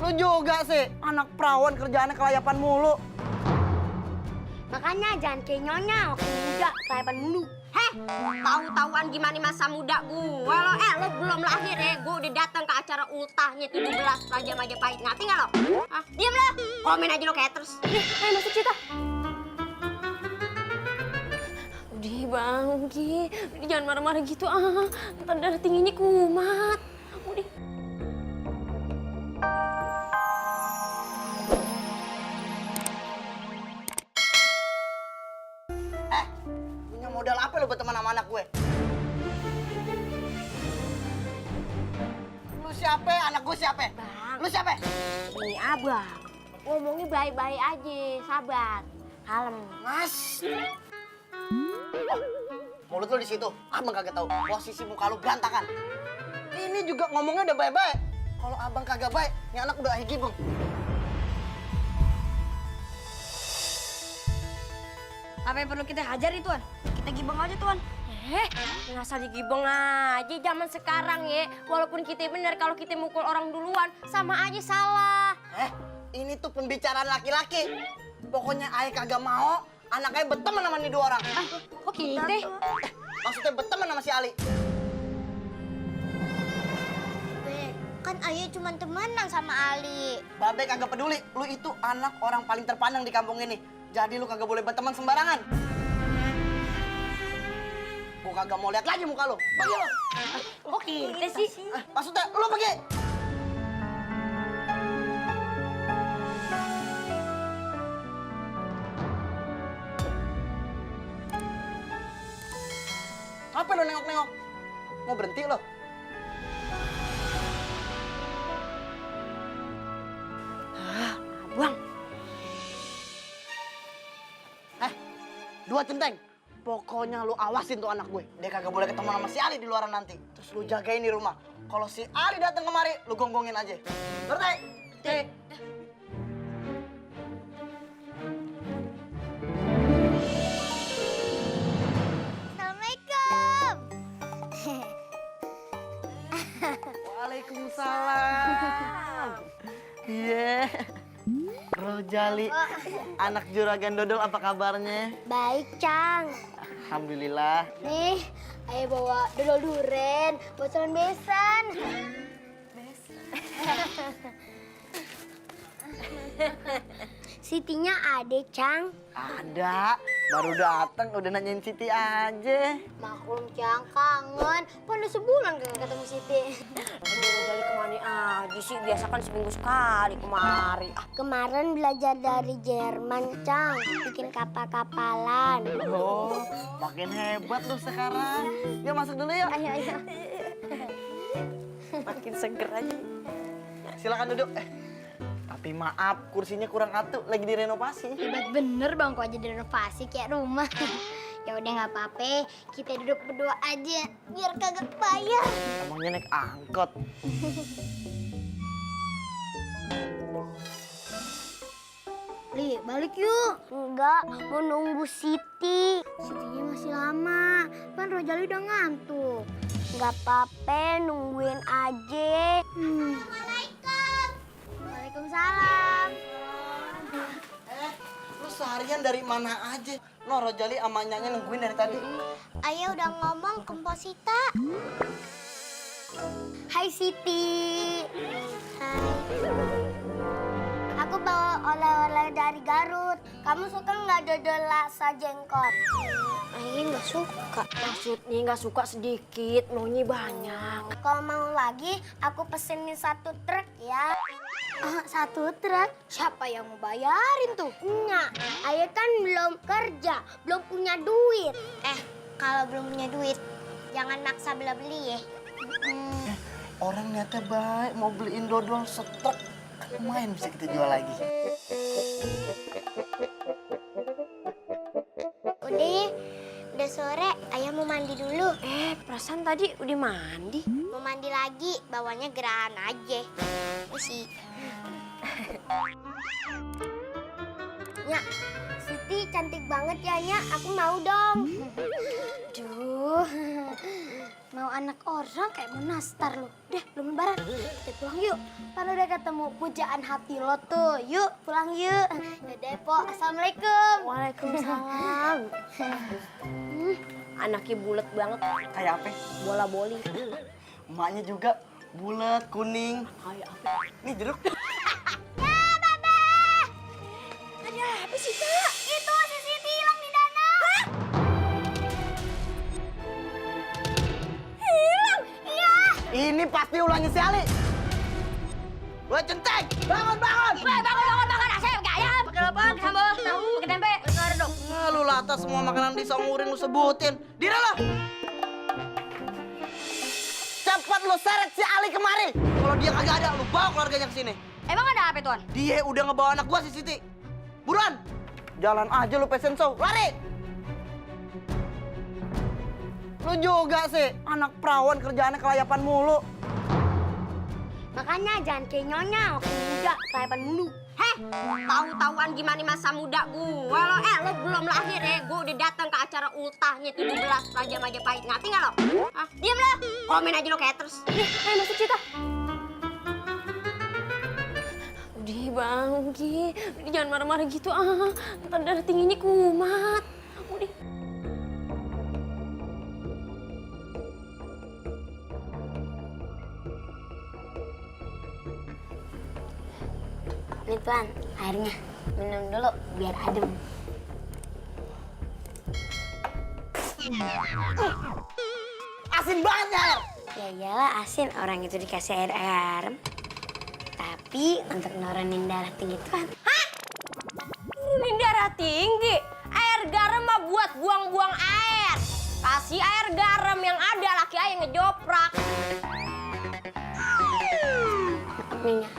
Lu juga sih, anak perawan kerjaannya kelayapan mulu. Makanya jangan kayak nyonya, waktu muda kelayapan mulu. Heh, tahu-tahuan gimana masa muda gua lo? Lo belum lahir ya, gua udah datang ke acara ultahnya 17 Raja Majapahit. Ngerti nggak lo? Ah, diam lo. Komen aja lo kayak terus. Ayo masuk kita. Udah bang, Gi. Udah jangan marah-marah gitu ntar darah tingginya kumat. Udah. Punya modal apa lu buat teman sama anak gue? Lu siapa? Anak gue siapa? Bang. Lu siapa? Ini abang. Ngomongnya baik-baik aja, sabar. Kalem. Mas. Mulut lu di situ. Abang kagak tahu. Posisi muka lu berantakan. Ini juga ngomongnya udah baik-baik. Kalau abang kagak baik, ini anak udah higi, Bang. Apa yang perlu kita hajar nih, Tuan? Kita gibeng aja, Tuan. Ngasal digibeng aja zaman sekarang ya. Walaupun kita benar, kalau kita mukul orang duluan, sama aja salah. Ini tuh pembicaraan laki-laki. Pokoknya ayah kagak mau anak ayah berteman sama nih dua orang. Kok kita? Maksudnya berteman sama si Ali. Kan ayah cuma temenan sama Ali. Babe kagak peduli. Lu itu anak orang paling terpandang di kampung ini. Jadi lu kagak boleh berteman sembarangan. Gua kagak mau lihat lagi muka lu. Pergi lu. Kok kita sih? Maksudnya lu pergi. Apa lu nengok-nengok? Mau berhenti lo? Bang, Dua centeng. Pokoknya lu awasin tuh anak gue. Dia kagak boleh ketemu sama si Ali di luaran nanti. Terus lu jagain di rumah. Kalau si Ali datang kemari, lu gonggongin aja. Ngerti? Assalamualaikum. Waalaikumsalam. Iya. Rojali, anak juragan dodol apa kabarnya? Baik, Cang. Alhamdulillah. Nih, ayah bawa dodol duren, bocoran besan. Sitinya ada, Cang. Ada, baru datang udah nanyain Siti aja. Maklum, Cang, kangen. Pada sebulan gak ketemu Siti. aduh dari kemana aja sih? Biasa kan seminggu sekali kemari. Kemarin belajar dari Jerman, Cang. Bikin kapal-kapalan. Oh, makin hebat lu sekarang. Yuk masuk dulu yuk. Ayo. Makin seger aja. Silakan duduk. Tapi maaf, kursinya kurang atuh, lagi direnovasi. Hebat bener bang, kok aja direnovasi kayak rumah. Ya udah nggak apa-apa, kita duduk berdua aja, biar kagak bayar. Emangnya naik angkot. Li, balik yuk. Enggak, mau nunggu Siti. Sitinya masih lama, kan Rojali udah ngantuk. Nggak apa-apa, nungguin aja. Assalamualaikum. Waalaikumsalam. Lu seharian dari mana aja? No, Rojali sama nyanya nungguin dari tadi. Ayah udah ngomong ke Mpok Sita. Hai Siti. Hai. Aku bawa oleh-oleh dari Garut. Kamu suka nggak dodol laksa jengkot? Ayah nggak suka. Maksudnya nggak suka sedikit, maunya banyak. Kalau mau lagi, aku pesenin 1 truk ya. 1 truk? Siapa yang mau bayarin tuh? Enggak, ayah kan belum kerja, belum punya duit. Kalau belum punya duit, jangan maksa beli-beli ya. Orang niatnya baik, mau beliin dodol setruk. Lumayan bisa kita jual lagi. Udah sore, ayah mau mandi dulu. Perasaan tadi udah mandi. Mau mandi lagi, bawanya gerahan aja. Sih. Ya, Siti cantik banget ya, Nya. Aku mau dong. Duh, Aduh, mau anak orang kayak mau nastar lo. Udah, belum lebaran. Kita pulang yuk. Kan udah ketemu pujaan hati lo tuh. Yuk, pulang yuk. Yaudah, Po. Assalamualaikum. Waalaikumsalam. Anaknya bulat banget, Kayak apa? bola boli. Emaknya juga bulat, kuning. Kayak apa? Nih jeruk. Ada apa sih, Kak? Itu si Siti hilang di danau. Hah? Hilang? Iya. Ini pasti ulangnya si Ali. Woi centeng, bangun bangun. Bangun, asep gayam. Pakai apa? Sambal, tahu, pakai tempe. Bener dong. Nah, lu lata semua makanan disangurin lu sebutin. Dira lo. Cepat lu seret si Ali kemari. Kalau dia kagak ada, lu bawa keluarganya ke sini. Emang ada apa, Tuan? Dia udah ngebawa anak gua si Siti. Buruan. Jalan aja lu pesen show. Lari. Lu juga sih, anak perawan kerjaannya kelayapan mulu. Makanya jangan kayak nyonya, waktu muda, kelayapan mulu. Heh, tahu-tahuan gimana masa muda gua lo. Lo belum lahir ya, gua udah datang ke acara ultahnya 17 Raja Majapahit. Ngerti nggak lo? Hah? Diam lo. Komen aja lo kayak terus. Ayo masuk Cita. Udah bang, udah jangan marah-marah gitu ntar darah tingginya kumat. Udah. Nih Tuan, airnya. Minum dulu biar adem. Asin banget ya. Ya iyalah asin, orang itu dikasih air garam. Tapi untuk nurunin darah tinggi Tuan. Turunin darah tinggi. Air garam mah buat buang-buang air. Kasih air garam yang ada laki ayah ngejoprak. Minyak.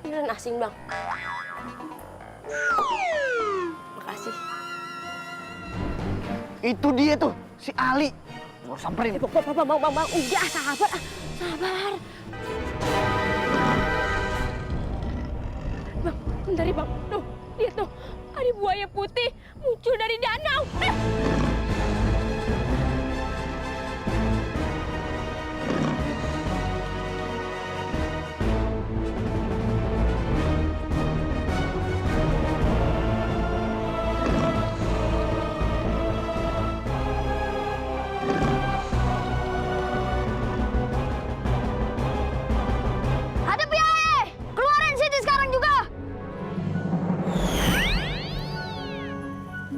Beneran asin bang. Makasih. Itu dia tuh, si Ali. Gua samperin. Bang, udah sabar. Sabar. Bang, bentar ya bang. Tuh, lihat tuh. Ada buaya putih muncul dari danau. Hadap ya, keluarin Siti sekarang juga.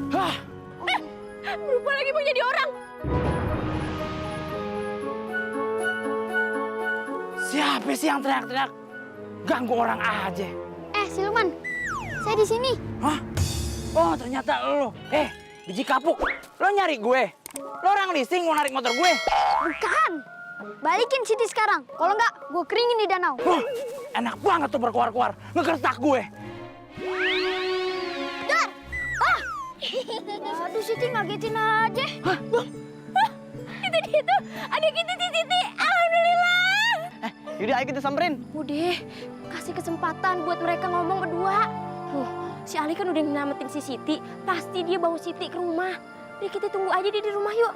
Hah, Berubah lagi mau jadi orang. Siapa sih yang teriak-teriak? Ganggu orang aja. Siluman, saya di sini. Hah? Oh, ternyata lo. Biji kapuk. Lo nyari gue? Lo orang leasing mau narik motor gue? Bukan. Balikin Siti sekarang. Kalau enggak, gue keringin di danau. Wah, enak banget tuh berkuar-kuar. Ngegertak gue. Dar! Ah! Aduh, Siti ngagetin aja. Hah, Bang? Itu dia tuh. Adik kita si Siti. Alhamdulillah. yaudah ayo kita samperin. Udah, kasih kesempatan buat mereka ngomong berdua. Si Ali kan udah nyelamatin si Siti. Pasti dia bawa Siti ke rumah. Udah kita tunggu aja dia di rumah yuk.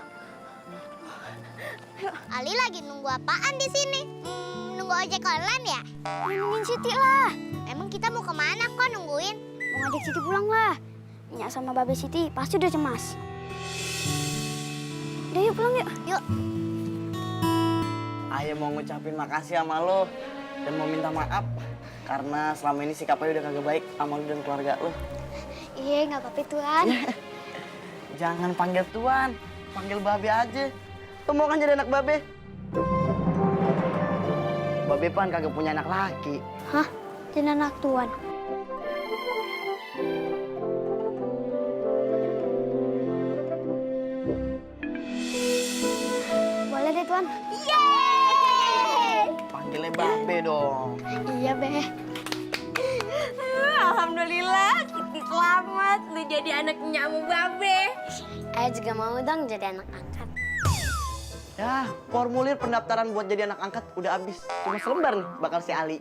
Ali lagi nunggu apaan di sini? Nunggu ojek online ya? Nungguin Siti lah. Emang kita mau kemana kok nungguin? Mau ngajak Siti pulang lah. Nyak sama Babe Siti pasti udah cemas. Udah yuk pulang yuk. Yuk. Ayah mau ngucapin makasih sama lo dan mau minta maaf karena selama ini sikap Ayah udah kagak baik sama lo dan keluarga lo. Iya, nggak apa-apa Tuan. Jangan panggil Tuan, panggil Babe aja. Lo mau kan jadi anak Babe? Babe pan kagak punya anak laki. Hah? Jadi anak Tuan. Boleh deh Tuan. Yeay! Panggilnya Babe dong. Iya, Be. Alhamdulillah, Siti selamat. Lu jadi anaknya sama Babe. Ayah juga mau dong jadi anak angkat. Ya, formulir pendaftaran buat jadi anak angkat udah habis. Cuma selembar nih bakal si Ali.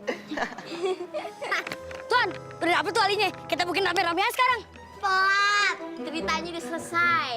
Tuan, udah dapet tuh alinya. Kita bikin rame-ramean sekarang. pelat. Ceritanya udah selesai.